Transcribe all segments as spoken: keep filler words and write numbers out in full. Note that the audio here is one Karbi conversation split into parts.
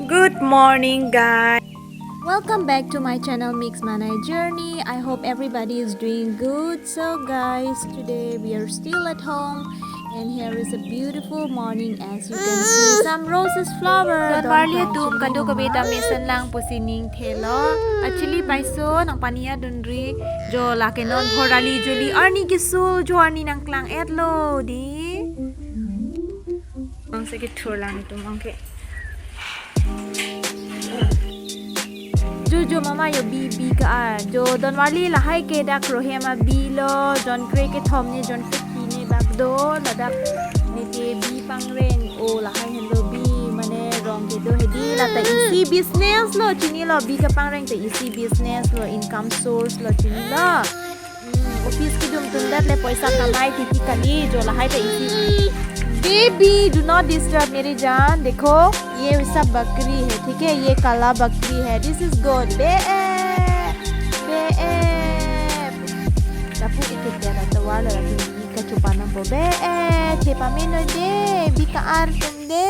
Good morning, guys. Welcome back to my channel, Mix Manai Journey. I hope everybody is doing good. So, guys, today we are still at home, and here is a beautiful morning. As you can see, some roses flower. Don Marli atum kadokave ta mesen lang pusi ning thelo. Actually, paiso nang paniya dunri jo lake non bhorali juli arni kisul jo arni nang klang etlo di. Ang sige thur lang itum angke. Jo jo mama yo bi bi ka-ar. Jo Don Marli lahai ke dak rohem abi lo, jon kre kethom ne, jon kre phli ne bak do, ladak nete bi pangreng, o lahai henlo bi, mane rong kedo hedi, la ta isi business lo, chinilo bi kapangreng ta isi business lo, income source lo, chinilo. Hmm, office kedum atum det le poisa kamai titi kali, jo lahai ta isi. Baby, do not disturb meri jaan. Dekho, ye sab bakri hai, theek hai? Ye kala bakri hai. This is goat. Be e, be e. Lapu ike tera tovar lo, lapu ika chupanam po. Be e, chepa meno de, bi ka-ar atum de.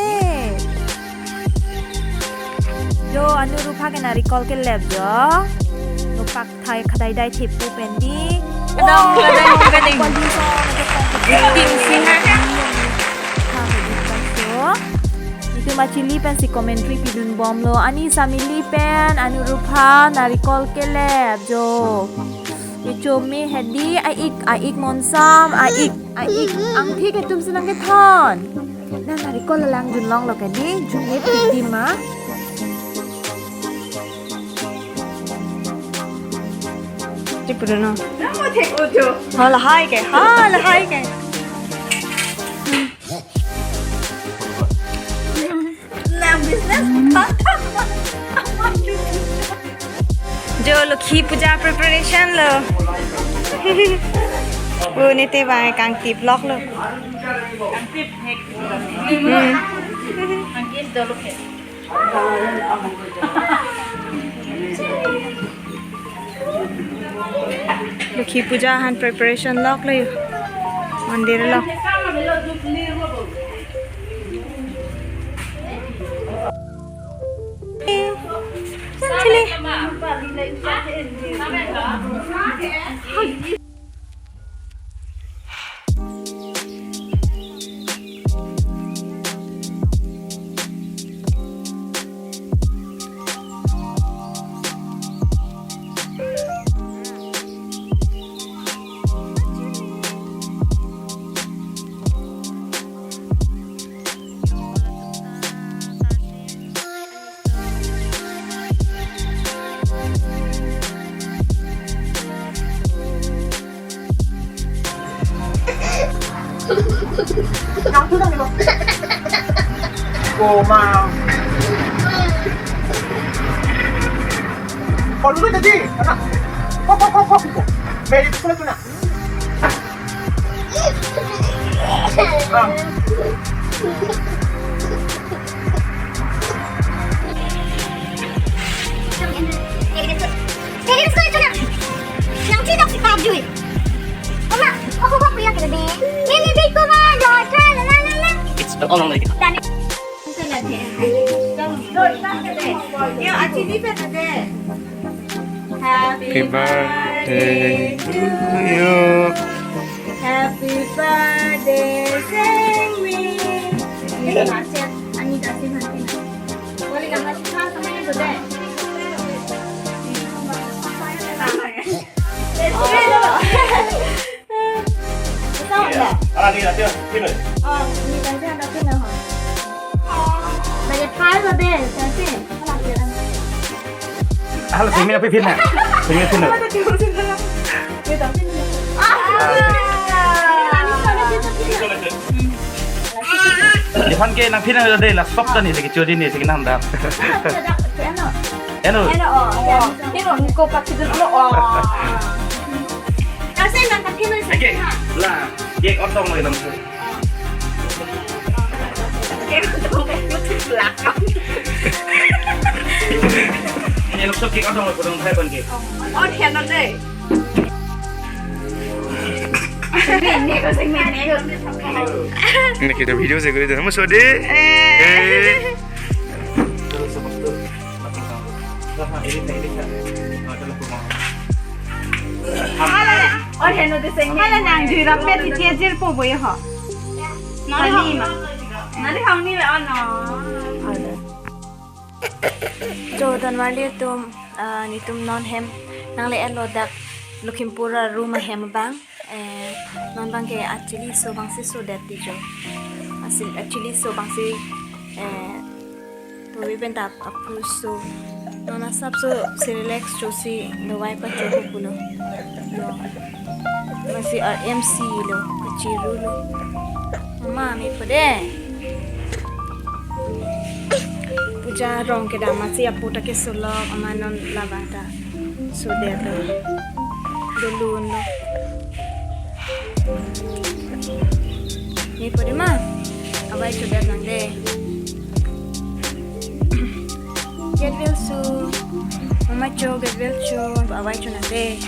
Jo, Anurupha ke narikol kelep jo. Nopak thai khadai dai thepu pen di. Kadang, kadang, kadang. Ting sing ha. Itum achili pensi commentary pidun bomlo. Ani samili pen Anurupha narikol kelep jo. Ichome hedi, a-ik, a-ik monsam, a-ik, a-ik. Angthek atum si nang kethon. Na narikol alang junlonglo ke di, jun-et pik di ma. Di puduno. Namo thek ojo. Ha lahai ke, ha lahai ke. Na business. Jo Lokhi Puja preparation lo. O nete bang kangtip lok lo. Kangtip hek. Hmm. Kangtip dolo ke. Lokhi Puja han preparation lok lo. Mandir lo. Yang tu dah ni, bang. Oh, ma. Kalau tu tadi, anak. Kok, kok, kok, kok. Beri tu nak. It's all on the Yo, achini pen de. Happy birthday to you. Happy birthday, Sengwi. Ini macet. Ani dasi mati. Boleh gambar sih, Kak, sama ini boleh. Let's go. Betul tak? Ah, ni lah, dia, sini. Oh, ini kan saya ada kena, ha. Banyak hal, Babe, saya sih. Halo, sini apa, Vina? Sini, sini. Dia kan ke nang Vina ada deh, lah, stop tadi, lagi cuci ni, lagi nang dah. Eno. Eno, oh, oh. Eno, engko pakai dulu, oh. Kasi nang kaki lu. Oke, lah, dia otong lagi langsung. Oke, otong ke belakang. Ini langsung ke otong lagi, otong hai ban ke. Oh, dia nanti. Ini kita video saya kira sama sudah. Eh. Eh. Hala nang jui rap pet iti ajirpo bo ye ho. Nari hong ni ma. Nari hong ni ma, oh no. Jo, donmarli atum, ah, netum non hem nangle-etlo dak Lakhimpur aroom ahem abang. Eh, non abangke a chilli so abangsi sodet ti jo. Asil a chilli so abangsi, eh, tobi pen ta aphu so. Non asapso Cerelac chosi dawai pacho ko pulo. Lo. Masi R M C lo, kachiru lo. Mama, me po de. Puja arong kedam masi apo ta kesolok, amat non labang ta sodetlo. Dolun lo. Me po de ma. Avai chodet nang de. Get well soon. Mama cho, get well soon. Avai cho nang de.